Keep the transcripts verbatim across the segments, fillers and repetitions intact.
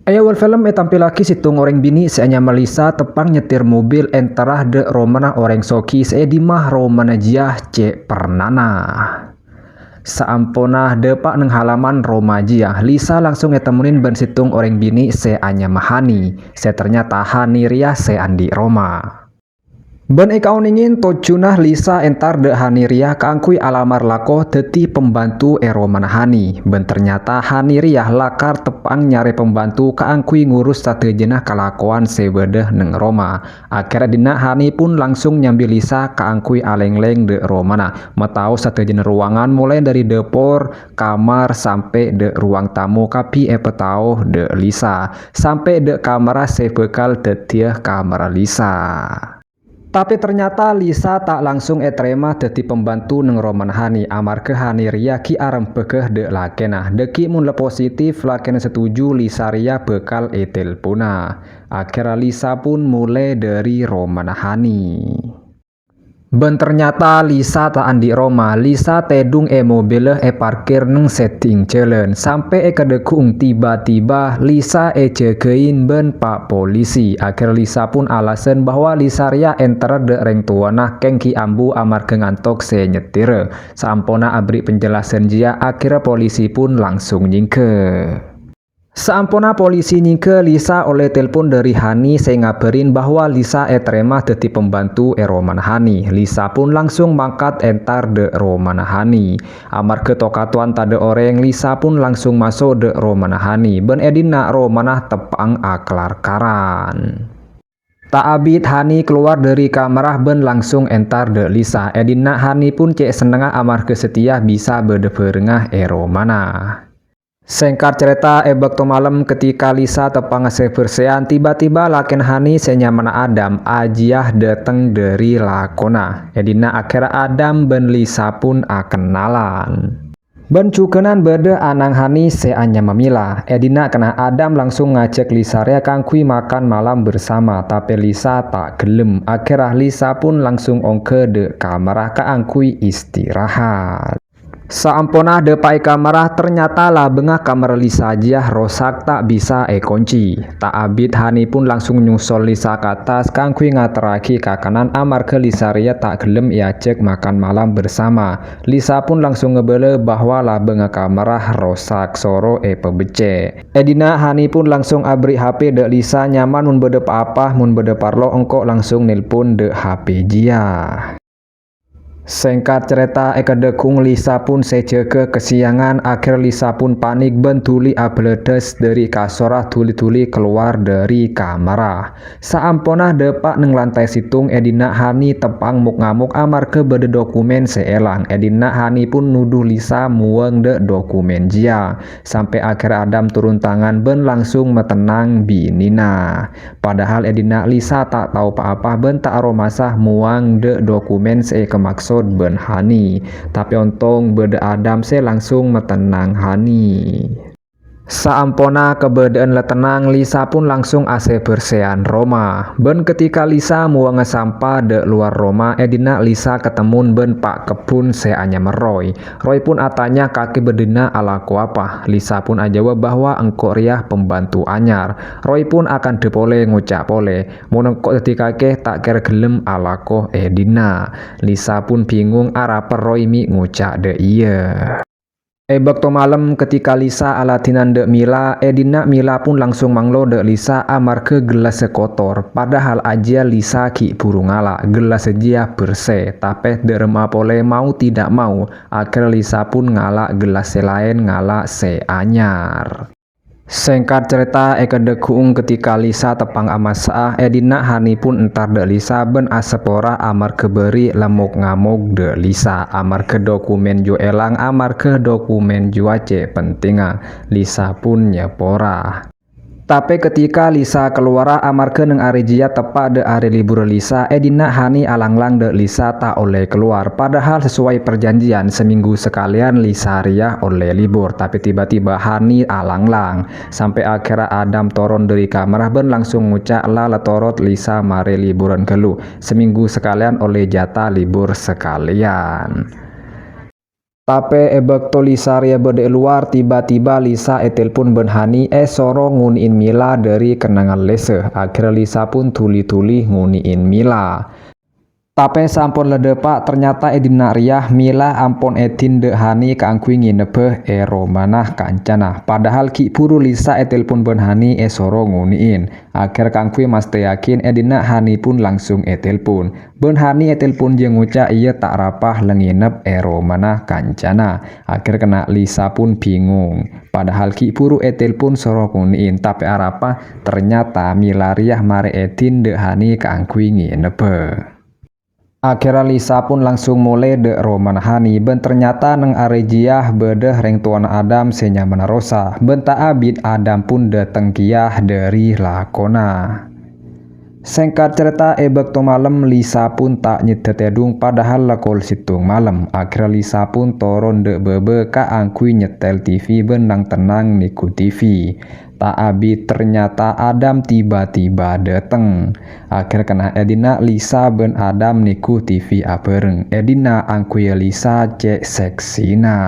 È awal film ètampèllaghi sèttong orèng binè' sè anyama Lisa teppa'na nyètir mobil èntara dâ' romana orèng soghi sè è dimma romana jiyâ cè' pernana. Saamponna dâpa' neng halaman roma jiyâ, Lisa langsung ètemmonin bân sèttong orèng binè' sè anyama Hani, sè ternyata Hani rèya sè andi' roma. Bân èkaonèngè tojjhuna Lisa èntar dâ' Hani rèya kaangghuy alamar lako dhâddhi pembantu è romana Hani. Bân ternyata Hani rèya lakar teppa'na nyarè pembantu kaangghuy ngurus sadhâjâna kalakowan sè bâdâ neng roma. Akhèrra dinna' Hani pun langsung nyambi Lisa kaangghuy alèng-lèng dâ' romana, mataos sadhâjâna rowangan molaè dâri dâpor, kamar, sampè' dâ' ruwang tamoy kabbhi èpatao dâ' Lisa, sampè' dâ' kamarra sè bhâkal dhâddhiyâ kamarra Lisa. Tapè ternyata Lisa ta' langsung ètarèma dhâddhi pembantu neng romana Hani, amarghâ Hani rèya ghi' arembhâghâ dâ' lakèna. Dâgghi' mon la positif lakèna setuju, Lisa rèya bhâkal ètelponna. Akhèrra Lisa pun molaè dâri romana Hani. Bân ternyata Lisa ta' andi' roma. Lisa tèdung è mobilla èparkir neng seddhing jhâlân. Sampè' è kadhâgghung, tiba-tiba Lisa èjâgâi bân pa-polisi. Akhèrra Lisa pun alasan bahwa Lisa rèya èntar dâ' rèng towana kèng ghi' ambu amarghâ ngantok sè nyèttirra. Saamponna aberri' penjelasan jiyâ, akhèrra polisi pun langsung nyèngghâ. Saamponna polisi nyèngghâ, Lisa ollè telpon dâri Hani sè ngabârin bahwa Lisa ètarèma dhâddhi pembantu è romana Hani. Lisa pun langsung mangkat èntar dâ' romana Hani. Amarghâ to-katowan tadâ' orèng, Lisa pun langsung maso' dâ' romana Hani, bân è dinna' romana teppa'na aklar-karan. Ta' abit Hani kalowar dâri kamarra bân langsung èntar dâ' Lisa. È dinna' Hani pun cè' sennengnga amarghâ satèya bisa bâdâ bhârengnga è romana. Sèngkat carèta, è bâkto malem, ketika Lisa teppa'na sè bherseyan, tiba-tiba lakèna Hani sè nyamana Adam ajiyâ dâteng dâri lakona. È dinna' akhèrra Adam bân Lisa pun akennalan. Bân jhughân bâdâ ana'na Hani sè anyama Mila. È dinna' kennengnga Adam langsung ngajhâk Lisa rèya kaangghuy makan malam bersama, tapè Lisa ta' ghellem. Akhèrra Lisa pun langsung ongghâ dâ' kamarra kaangghuy istirahat. Saamponna dâpa' è kamarra, ternyata labângnga kamarra Lisa jiyâ rosak ta' bisa èkonci. Ta' abit Hani pun langsung nyosol Lisa ka attas kaangghuy ngaterraghi ka kanan amarghâ Lisa rèya ta' ghellem èajhâk makan malam bersama. Lisa pun langsung ngabâlâ bahwa labângnga kamarra rosak, soro èpabeccè'. È dinna' Hani pun langsung aberri' H P dâ' Lisa, nyaman mon bâdâ pa-apa, mon bâdâ parlo engko' langsung nelpon dâ' H P jiyâ. Sèngkat carèta, è kadhâgghung Lisa pun sè jâgâ kasiyangan, akhèrra Lisa pun panik bân dhuli abâlâdhâs dâri kasorra dhuli-dhuli kalowar dâri kamarra. Saamponna dâpa' neng lantai sèttong, è dinna' Hani teppa'na mok-ngamok amarghâ bâdâ dokumen sè èlang. È dinna' Hani pun nodhu Lisa mowang dâ' dokumen jiyâ. Sampè' akhèrra Adam toron tangan bân langsung matennang binèna. Padahal è dinna' Lisa ta' tao pa-apa bân ta' aromasa mowang dâ' dokumen sè èkamaksod bân Hani. Tapè ontong bâdâ Adam sè langsung matennang Hani. Saamponna kabâdâ'ân la tennang, Lisa pun langsung asè-bherseyan roma. Bân ketika Lisa mowangnga sampa dâ' lowar roma, è dinna' Lisa katemmo bân pa' kebbhun sè anyama Roy. Roy pun atanya kakè bâdâna alako apa. Lisa pun ajâwâb bahwa engko' rèya pembantu anyar. Roy pun akandhâ polè ngoca' polè, "Mon engko' dhâddhi kakè, ta' kèra ghellem alako è dinna'." Lisa pun bingung arapa Roy mè' ngoca' dâ' iyâ. È bâkto malem, ketika Lisa aladhinan dâ' Mila, è dinna' Mila pun langsung manglo dâ' Lisa amarghâ gellassâ kotor. Padahal ajiyâ Lisa ghi' bhuru ngala', gellassâ jiyâ bersè. Tapè dâ' remma polè, mau tidak mau, akhèrra Lisa pun ngala' gellassâ laèn, ngala' sè anyar. Sèngkat carèta, è kadhâgghung ketika Lisa teppa'na amassa'a, è dinna' Hani pun entar dâ' Lisa bân asapora amarghâ bâri' la mok-ngamok dâ' Lisa, amarghâ dokumen jiyâ èlang, amarghâ dokumen jiyâ cè' pentingnga. Lisa pun nyapora. Tapè ketika Lisa kalowara amarghâ neng arè jiyâ teppa' dâ' arè libur Lisa, è dinna' Hani alanglang dâ' Lisa ta' ollè kalowar. Padahal sesuai perjanjian, seminggu sakalèyan Lisa rèya ollè libur. Tapè tiba-tiba Hani alanglang. Sampè' akhèrra Adam toron dâri kamarra bân langsung ngoca', "La, la torot Lisa marè liburan ghâllu. Seminggu sakalèyan ollè jata libur sakalèyan." Tapè è bâkto Lisa rèya bâdâ è lowar, tiba-tiba Lisa ètelpon bân Hani èsoro ngonè'in Mila dâri kennengngan lèsè. Akhèrra Lisa pun dhuli-dhuli ngonè'in Mila. Tapè sampon la dâpa', ternyata è dinna' rèya Mila ampon èdin dâ' Hani kaangghuy ngènebbhâ è romana kancana. Padahal ghi' buru Lisa ètelpon bân Hani èsoro ngonè'in. Akhèr kaangghuy mastèyaghi è dinna' Hani pun langsung ètelpon. Bân Hani ètelpon jâ ngoca' iyâ ta' arapa la ngènep è romana kancana. Akhèr kèna' Lisa pun bingung. Padahal ghi' buru ètelpon soro ngonè'in, tapè arapa ternyata Mila rèya marè èdin dâ' Hani kaangghuy ngènebbhâ. Akhèrra Lisa pun langsung molè dâ' romana Hani, bân ternyata neng arè jiyâ bâdâ rèng towana Adam sè nyamana Rosa, bân ta' abit Adam pun dâteng kèya dâri lakona. Sèngkat carèta, è bâkto malem, Lisa pun ta' nyèddhâ tèdung, padahal la kol sèttong malem. Akhèrra Lisa pun toron dâ' bâbâ kaangghuy nyèttèl T V bân nang-tennang nèghu T V. Ta' abit, ternyata Adam tiba-tiba dâteng. Akhèr kèna' è dinna' Lisa bân Adam nèghu T V abhâreng. È dinna' angghuyyâ Lisa cè' seksina.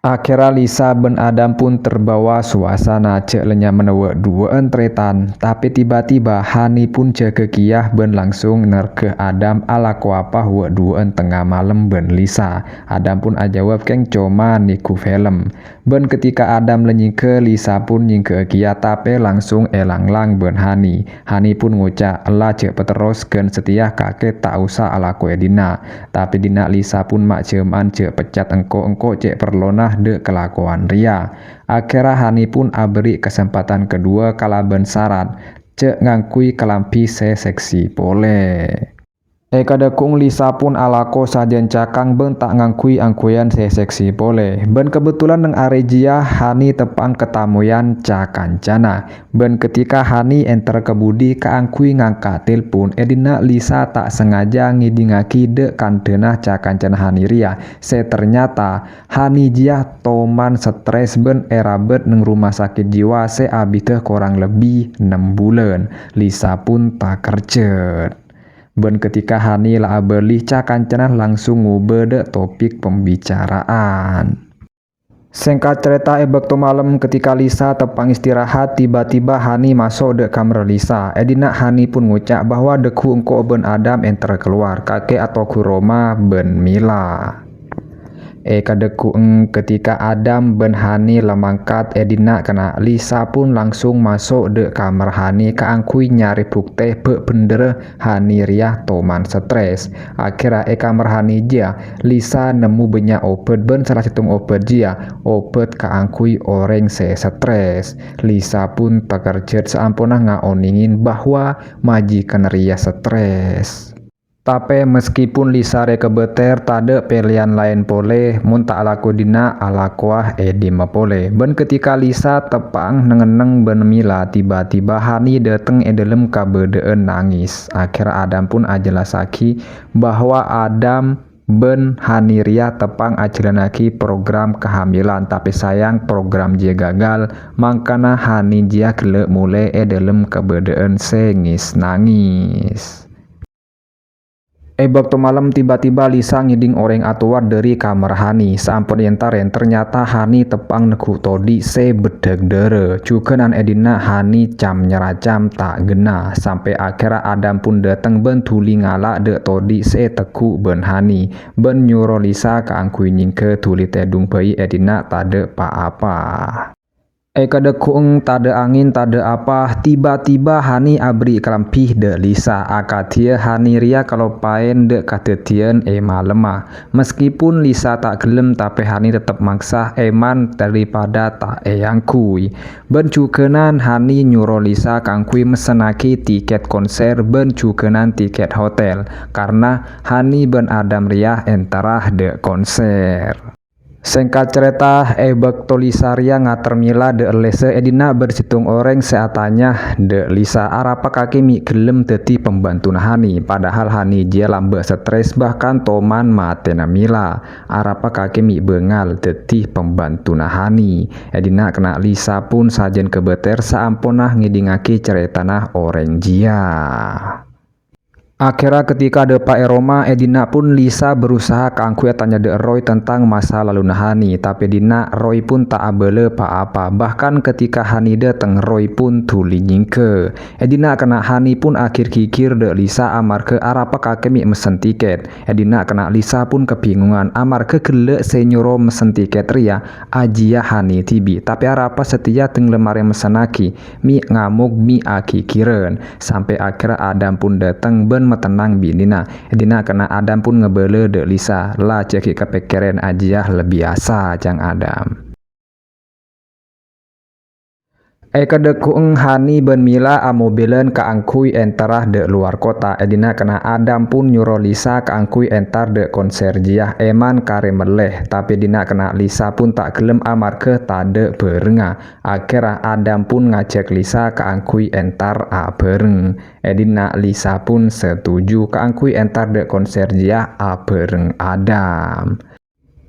Akhèrra Lisa bân Adam pun terbawa suasana cè' la nyamana wâ'-duwâ'ân tarètan, tapè tiba-tiba Hani pun jâgâ kèya bân langsung nerghâ Adam alako apa wâ'-duwâ'ân tengnga malem bân Lisa. Adam pun ajâwâb kèng coma nèghu film. Bân ketika Adam la nyèngghâ, Lisa pun nyèngghâ'â kèya, tapè langsung èlang-lang bân Hani. Hani pun ngoca', "Ella jhâ' paterros ghân satèya kakè ta' osa alako è dinna'." Tapè dinna' Lisa pun ma'-jhâma'an jhâ' peccat engko', engko' cè' parlona dâ' kalakowan rèya. Akhèrra Hani pun aberri' kasempadhân kedua kalabân sarat jhâ' ngangghuy kalambhi sè seksi polè. È kadhâggu'eng Lisa pun alako sajân cakang bân ta' ngangghuy angghuyan sè seksi polè. Bân kabhendherrân neng arè jiyâ Hani teppa'eng katamoyan ca-kancana. Bân ketika Hani entar ka budi kaangghuy ngangka' telpon, è dinna' Lisa ta' sengaja ngèdingngaghi dâ' kandhâna ca-kancana Hani rèya, sè ternyata Hani jiyâ toman stres bân èrabât neng rumah sakit jiwa sè abiddhâ korang lebbi nem bulân. Lisa pun takerjhât. Bân ketika Hani la abâli, ca-kancana langsung ngobâ dâ' topik pembicaraan. Sèngkat carèta, è bâkto malem, ketika Lisa teppa'eng istirahat, tiba-tiba Hani maso' dâ' kamarra Lisa. È dinna' Hani pun ngoca' bahwa dâgghu' engko' bân Adam entar kalowar, kakè atoghu roma bân Mila. È kadhâggu'eng ketika Adam bân Hani la mangkat è dinna' kèna', Lisa pun langsung maso' dâ' kamar Hani kaangghuy nyarè buktè bâ' bhendherra Hani rèya toman stres. Akhèrra è kamar Hani jiyâ, Lisa nemmo bânnya' obât bân sala sèttong obât jiyâ obât kaangghuy orèng sè stres. Lisa pun takerjhât saamponna ngaonèngè bahwa majikanna rèya stres. Tapè meskipun Lisa rè kabâter, tadâ' pèlèyan laèn polè, mon ta' alako è dinna', alakowa è dimma polè. Bân ketika Lisa teppa'eng neng-enneng bân Mila, tiba-tiba Hani dâteng è dâlem kabâdâ'ân nangès. Akhèrra Adam pun ajellassaghi bahwa Adam bân Hani rèya teppa'eng ajhâlannaghi program kahamilan, tapè sayang program jiyâ gagal, mangkana Hani jiyâ ghellâ' molè è dâlem kabâdâ'ân sè ngès-nangès. È bâkto malem, tiba-tiba Lisa ngèding orèng atowar dâri kamar Hani. Saampon èentarè, ternyata Hani teppa'eng negghu' todhi' sè beddhâk dârâ. Jhughân è dinna' Hani cam-nyaracam ta' ghenna, sampè' akhèrra Adam pun dâteng bân dhuli ngala' dâ' todhi' sè ètegghu' bân Hani, bân nyoro Lisa kaangghuy nyèngghâ dhuli tèdung bhâi è dinna' tadâ' pa-apa. È kadhâggu'eng tadâ' angèn, tadâ' apa, tiba-tiba Hani aberri' kalambhi dâ' Lisa. Akadhiyâ Hani rèya kaloppaèn dâ' kadhâddhiyân è malemma. Meskipun Lisa ta' ghellem, tapè Hani tettep maksa èman daripada ta' èangghuy. Bân jhughânan Hani nyoro Lisa kaangghuy messennaghi tikèt konser bân jhughânan tikèt hotel, karna Hani bân Adam rèya èntara dâ' konser. Sèngkat carèta, è bâkto Lisa rèya ngater Mila dâ' Lisa è dinna' bâdâ sèttong orèng sè atanya dâ' Lisa, "Arapa kakè mè' ghellem dhâddhi pambhântona Hani?" Padahal Hani jiyâ lambâ' stres, bahkan toman matèna Mila. "Arapa kakè mè' bângal dhâddhi pambhântona Hani?" È dinna' kèna' Lisa pun sajân kabâter saamponna ngèdingngaghi carètana orèng jiyâ. Akhèrra ketika dâpa' è roma, è dinna' pon Lisa berusaha kaangghuy atanya dâ' Roy tentang masa laluna Hani, tapè dinna' Roy pon ta' abâlâ pa-apa. Bahkan ketika Hani dâteng, Roy pon dhuli nyèngghâ. È dinna' kèna' Hani pon aghir-ghighir dâ' Lisa amarghâ arapa kakè mè' messen tikèt. È dinna' kèna' Lisa pon kabingongan amarghâ ghellâ' sè nyoro messen tikèt rèya ajiyâ Hani dhibi'. Tapè arapa satèya dâ' lem arè messennaghi, mè' ngamok mè' aghighiran. Sampè' akhèrra Adam pon dâteng bân matennang binèna. È dinna' kèna' Adam pon ngabâlâ dâ' Lisa, "La, jhâ' ghi' kapèkkèran ajiyâ, la biyasa, Cang Adam." È kadhâggu'eng Hani bân Mila amobilan kaangghuy entara dâ' lowar kottha. È dinna' kèna' Adam pon nyoro Lisa kaangghuy entar dâ' konser jiyâ, èman karè mellè. Tapè dinna' kèna' Lisa pon ta' ghellem amarghâ tadâ' bhârengnga. Akhèrra Adam pon ngajhâk Lisa kaangghuy entar abhâreng. È dinna' Lisa pon setuju kaangghuy entar dâ' konser jiyâ abhâreng Adam.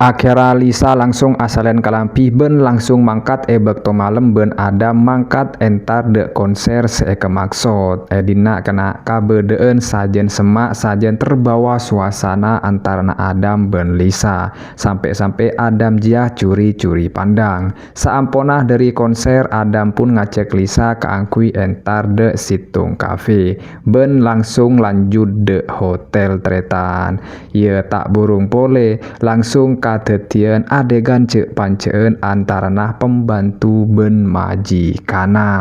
Akhèrra Lisa langsung asalèn kalambhi bân langsung mangkat è bâkto malem bân Adam mangkat entar dâ' konser sè èkamaksod. È dinna' kèna' kabâdâ'ân sajân semma', sajân terbawa suasana antarana Adam bân Lisa. Sampè'-sampè' Adam jiyâ curi-curi pandang. Saamponna dhâri konser, Adam pon ngajhâk Lisa kaangghuy entar dâ' sèttong kafe, bân langsung lanjut dâ' hotel tarètan. Iyâ, ta' burung polè, langsung kadhâddhiyân adheggan jhâ'-panjhâ'ân antarana pembantu bân majikanna.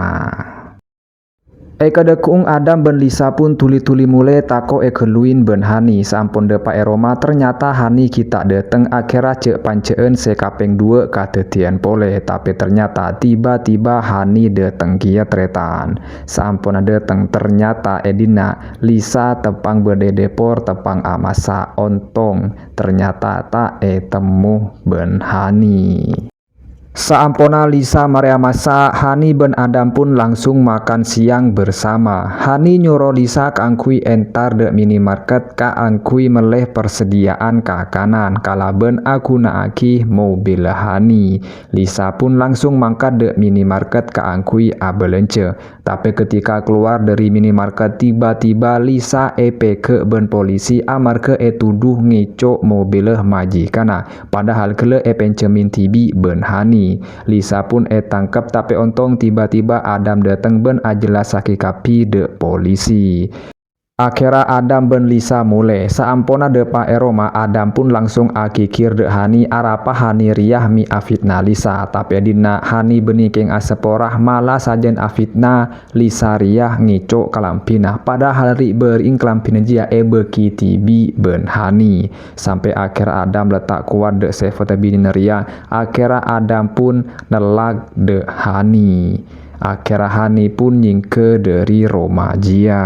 È kadhâggu'eng Adam bân Lisa pon dhuli-dhuli molè tako' èghâlluwin bân Hani. Saampon dâpa' è roma, ternyata Hani ghi' ta' dâteng. Akhèrra jhâ'-panjhâ'ân sè kapèng duwâ' kadhâddhiyân polè. Tapè ternyata tiba-tiba Hani dâteng kèya tarètan. Saamponna dâteng, ternyata è dinna' Lisa teppa'na bâdâ è dâpor teppa'na amassa'. Ontong ternyata ta' ètemmo bân Hani. Saamponna Lisa marè amassa', Hani bân Adam pon langsung makan siang bersama. Hani nyoro Lisa kaangghuy entar dâ' minimarket kaangghuy mellè parsadhiyâ'ân kakanan kalabân aghuna'aghi mobil Hani. Lisa pon langsung mangkat dâ' minimarket kaangghuy abâlânjhâ. Tapè ketika kalowar dâri minimarket, tiba-tiba Lisa èpèghâ' bân polisi amarghâ ètodhu ngèco' mobilla majikanna, padahal ghellâ' èpènjhâmin dhibi' bân Hani. Lisa pon ètangkep, tapè ontong tiba-tiba Adam dâteng bân ajellassaghi kabbhi dâ' polisi. Akhèrra Adam bân Lisa molè. Saamponna dâpa' è roma, Adam pon langsung aghigghir dâ' Hani, arapa Hani rèya mè' afitna Lisa. Tapè è dinna' Hani bânnè kèng asapora, mala sajân afitna Lisa rèya ngèco' kalambhina. Padahal ri'-bâri'na kalambhina jiyâ èbâghi dhibi' bân Hani. Sampè' akhèrra Adam la ta' kowat dâ' sèfatta binèna rèya. Akhèrra Adam pon nellak dâ' Hani. Akhèrra Hani pon nyèngghâ dâri roma jiyâ.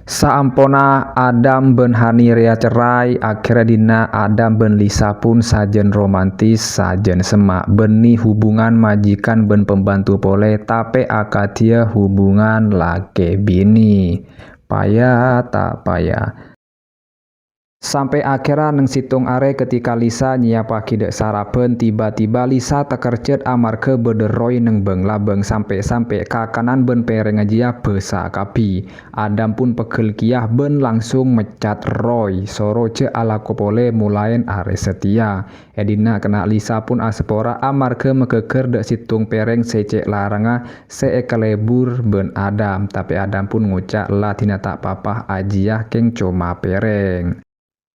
Saamponna Adam bân Hani rèya cerai, akhèrra è dinna' Adam bân Lisa pon sajân romantis, sajân semma', bânnè hubungan majikan bân pembantu polè, tapè akadhiyâ hubungan lakè binè. Paya ta' paya? Sampè' akhèrra neng sèttong arè, ketika Lisa nyèyappaghi dâ' sarabhân, tiba-tiba Lisa takerjhât amarghâ bâdâ Roy neng bâng-labâng, sampè'-sampè' kakanan bân pèrèngnga jiyâ bâsa kabbhi. Adam pon pegghel kèya bân langsung meccat Roy, soro jhâ' alako polè molaèn arè satèya. È dinna' kèna' Lisa pon asapora amarghâ maghâghâr dâ' sèttong pèrèng sè cè' larangnga sè èkalebur bân Adam, tapè Adam pon ngoca', "La dinna' ta' pa-apa, ajiyâ kèng coma pèrèng."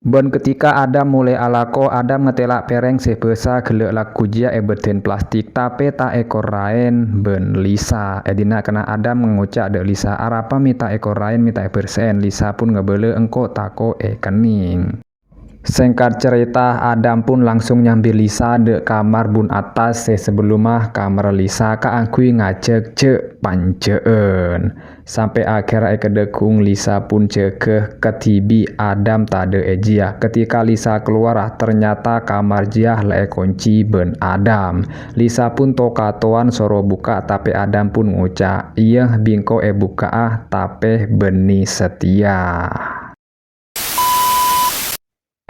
Bân ketika Adam molè alako, Adam ngatela' pèrèng sè bâsa ghellâ' lagghu jiyâ èbâdhân plastik, tapè ta' èkoraèn bân Lisa. È dinna' kèna' Adam ngoca' dâ' Lisa, "Arapa mè' ta' èkoraèn, mè' ta' èbhersè'èn?" Lisa pon ngabâlâ, "Engko' tako' èkennèng." Sèngkat carèta, Adam pon langsung nyambi Lisa dâ' kamar bun attas sè sabellumma kamar Lisa kaangghuy ngajhâk jhâ'-panjhâ'ân. Sampè' akhèrra è kadhâgghung Lisa pon jâgâ kadhibi' Adam tadâ' è jiyâ. Ketika Lisa kalowara, ternyata kamar jiyâ la èkonci bân Adam. Lisa pon to-katowan soro bukka', tapè Adam pon ngoca', "Iyâ, bi' engko' èbukka'a, tapè bânnè satèya."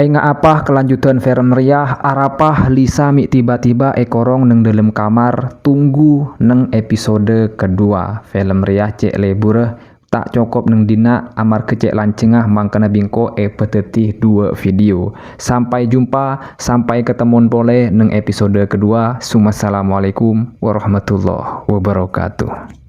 Enga' apa kelanjutan film rèya, arapa Lisa mè' tiba-tiba èkorong neng dâlem kamar, tunggu neng episode kedua. Film rèya cè' lebbhurrâ, ta' cokop neng dinna' amarghâ cè' lanjhângnga, mangkana bi' engko' èpadhâddhi dua video. Sampai jumpa, sampai ketemuan polè neng episode kedua. Sumassalamualaikum warahmatullahi wabarakatuh.